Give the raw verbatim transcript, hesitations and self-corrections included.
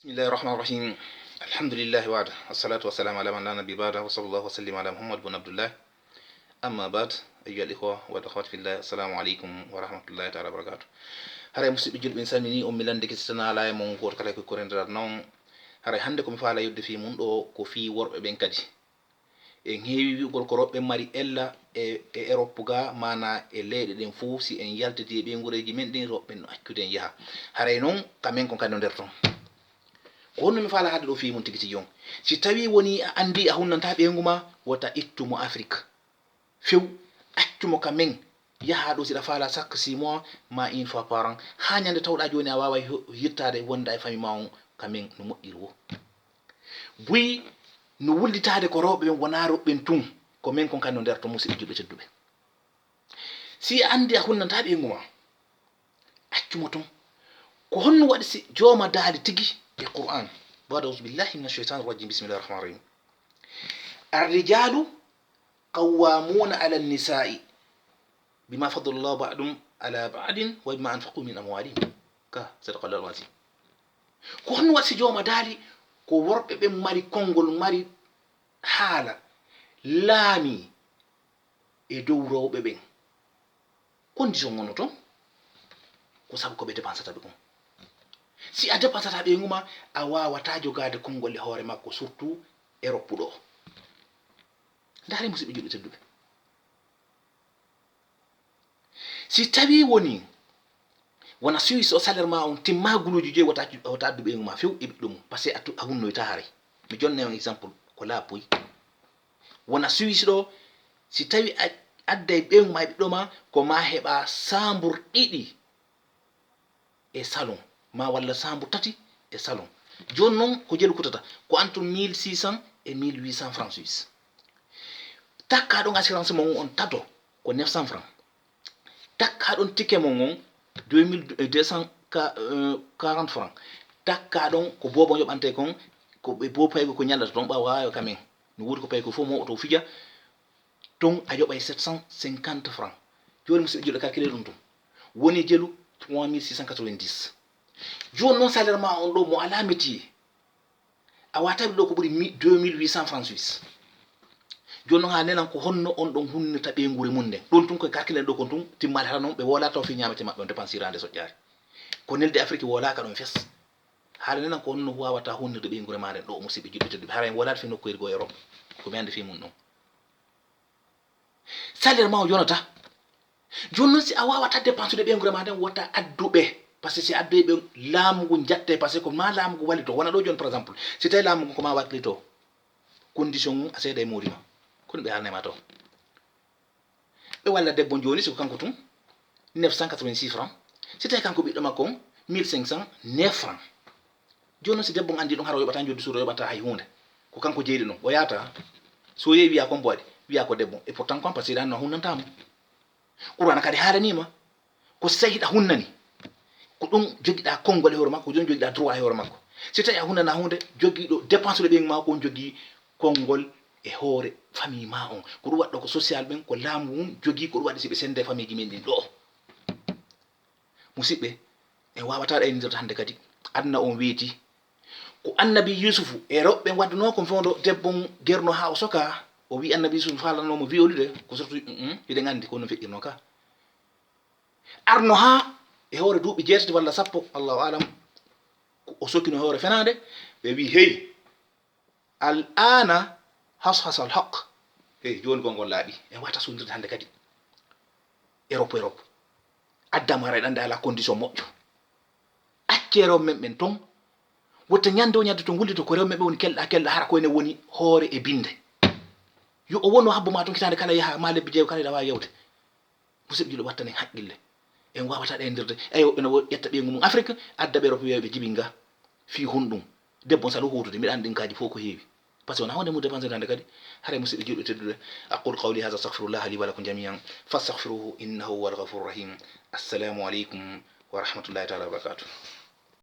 بسم الله الرحمن الرحيم. الحمد لله وحده، والصلاة والسلام على من لا نبي بعده، وصلى الله وسلم على محمد بن عبد الله. أما بعد، أيها الإخوة والأخوات في الله، السلام عليكم ورحمة الله تعالى وبركاته. Haray musidɓe julɓe, mi salmini on, mi landike si tana alaa e mon gooto kala ko korendirat non. Haray hannde ko mi faala yodde fii mun ɗo ko fii worɓe ɓen kadi. En heewi wi'ugol ko rewɓe mari ella e, e Erop ga, maana e leyɗe ɗen fow, si en yaltidi e ɓeynguureeji men ɗin, rewɓe ɓen no accude en yaha. Haray non, ka men kon kadi no nder ton. Ko honno mi faala haalde ɗo fii mun tigi tigi on? Si tawii wonii a anndii a hunnantaa ɓeyngu maa, wota ittu mo Afrik. Few, accu mo ka men, yaha ɗo si ɗa faala chaque six mois, ma une fois par an. Haa ñande tawɗaa jooni a waaway ho-, hirtaade wonda e famille maa on ka men no moƴƴiri woo. Buy no wullitaade ko rewɓe ɓen, wonaa rewɓe ɓen tun, ko men kon kadi no nder ton, musidɓe julɓe tedduɓe. Si a anndi a hunnantaa ɓeyngu maa, accu mo ton. Ko honno waɗi si jooma daali tigi e Qur'an? بعد أعوذ بالله من الشيطان الرجيم، بسم الله الرحمن الرحيم. الرجال قوامون على النساء بما فضل الله بعضهم على بعض وبما أنفقوا من أموالهم. Ka, صدق الله العظيم. Ko honno waɗi si jooma daali ko worɓe ɓen mari konngol, mari haala, laami e dow rewɓe ɓen? Condition wonno ton, ko sabu ko ɓe dépensata ɓe kon. Si a dépensataa ɓeyngu maa, a waawataa jogaade konngol e hoore makko, surtout Erop ɗo. Ndaaree musidɓe julɓe tedduɓe. Si tawii wonii wona Suisse o, salaire maa on timmaa guluuji joyi, wota, wota addu ɓeyngu maa few e ɓiɗɗo mum, parce que a tu-, a hunnoytaa haray. Mi jonna on exemple ko laaɓi. Wona Suisse ɗo, si tawii a adday ɓeyngu maa e ɓiɗɗo maa, ko maa heɓa saambur ɗiɗi e salon, maa walla saambur tati e salon. Jooni non ko jelu kuttata, ko entre mille six cents e mille huit cents francs suisse. Takkaa ɗon assurance mon on tato ko neuf cents francs. Takkaa ɗon ticket mon on deux mille, euh, deux cent quarante francs. Takkaa ɗon ko boobo yoɓantee kon, ko ɓe boobo paygo ko ñallata ton, ɓaawo waawa ka men. No woodi ko paygo fow mo oto fija, ton a yoɓay sept cent cinquante francs. Jooni musidɓe julɓe, calculer ɗum ton. Woni jelu trois mille six cent quatre-vingt-dix. Jooni non salaire maa on ɗo mo alaa métier. A waawataa wi'ude ɗo ko ɓuri mi-, deux mille huit cents francs suisse. Jooni non haa nenan ko honno on ɗon hunnirta ɓeynguure mun nden. Ɗon tun koye calcul en ɗo kon tun timmaali, hara non ɓe wowlataa fii ñaamete maɓɓe on, dépensiraande soƴƴaare. Ko nelde Afrik wowlaaka ɗon fes. Hara nenan ko honno waawataa hunnirde ɓeynguure maa nden ɗo, musidɓe julɓe tedduɓe. Hara en wowlaata fii nokkuure goo Erop. Ko mi anndi fii mun ɗon. Salaire maa o yonata. Jooni non si a waawataa dépensude ɓeynguure maa nden, wota addu ɓe. Parce que si a addoyi ɓe, laamu ngu jatte, parce que ko maa laamu ngu wallitoo. Wona ɗo jooni, par exemple, si tawii laamu ngu ko maa wallitoo, condition ngu a seeday moodi ma. Kono ɓe haalnay ma to. Ɓe walla debbo jooni, si ko kanko tun, neuf cent quatre-vingt-six francs. Si tawii kanko ɓiɗɗo makko on, mille cinq cent neuf francs. Jooni non si debbo on anndi ɗum, hara o yoɓataa njoddi suudu, o yoɓataa hay huunde. Ko kanko jeyɗo ɗum, o yahataa. So yehi wiya ko mbo waɗi, wiya ko debbo. Et pourtant ko an, parce que hiɗa anndi no a hunnantaa mo. Qur'aana kadi haalanii ma. Ko si tawii hiɗa hunnani, ko ɗum jogiɗaa konngol e hoore makko, ko ɗum jogiɗaa droit e hoore makko. Si tawii a hunnanaa huunde, jogiiɗo dépense ɗo ɓeyngu maa ko on jogii konngol e hoore famille maa on. Ko ɗum waɗɗo ko social ɓen, ko laamu ngun jogii, ko ɗum waɗi si ɓe sende famille ji men ɗin ɗo. Musiɓɓe, en waawataa ɗaynirde hannde kadi. Aduna on weeti. Ko Annabi Yuusufu e rewɓe ɓen waɗunoo kon fewndo debbo on gerno haa o soka. O wi'i Annabi Yuusufu faalanoo mo violude, ko surtout, mm, mm, hiɗen anndi ko no feƴƴirnoo ka. Arno haa e hoore duuɓi jeetati walla sappo, Allahu aalam, ko o sokino e hoore fenaande, ɓe wi'i, "Hey, al aana has has al haq." Hey, jooni kon ngol laaɓi. En waawataa suudirde hannde kadi. Erop, Erop. Addaama haray ɗannde alaa condition moƴƴo. Accee rewɓe men ɓen ton. Wotte ñande o ñande ton wullito ko rewɓe men ɓen woni kelɗa, kelɗa, hara ko enen woni hoore e binnde. Yo o wonu habbo maa ton hitaande kala yaha, maa lebbi jeego kala hiɗa waawi yewde. Musidɓe julɓe, wattanen haqqille. En waawataa ɗaynirde. Eyo, ene wo-, ƴetta ɓeyngu mum Afrik, adda ɓe Erop, wiya ɓe jibin ga. Fii honɗum? Debbo on salo huutude, miɗa anndi ɗin kaaji fof ko heewi. Parce que wonaa honde mum dépensé hannde kadi. Haray musidɓe julɓe tedduɓe, أقول قولي هذا، أستغفر الله لي ولكم جميعا، فاستغفروه إنه هو الغفور الرحيم. السلام عليكم ورحمة الله تعالى وبركاته.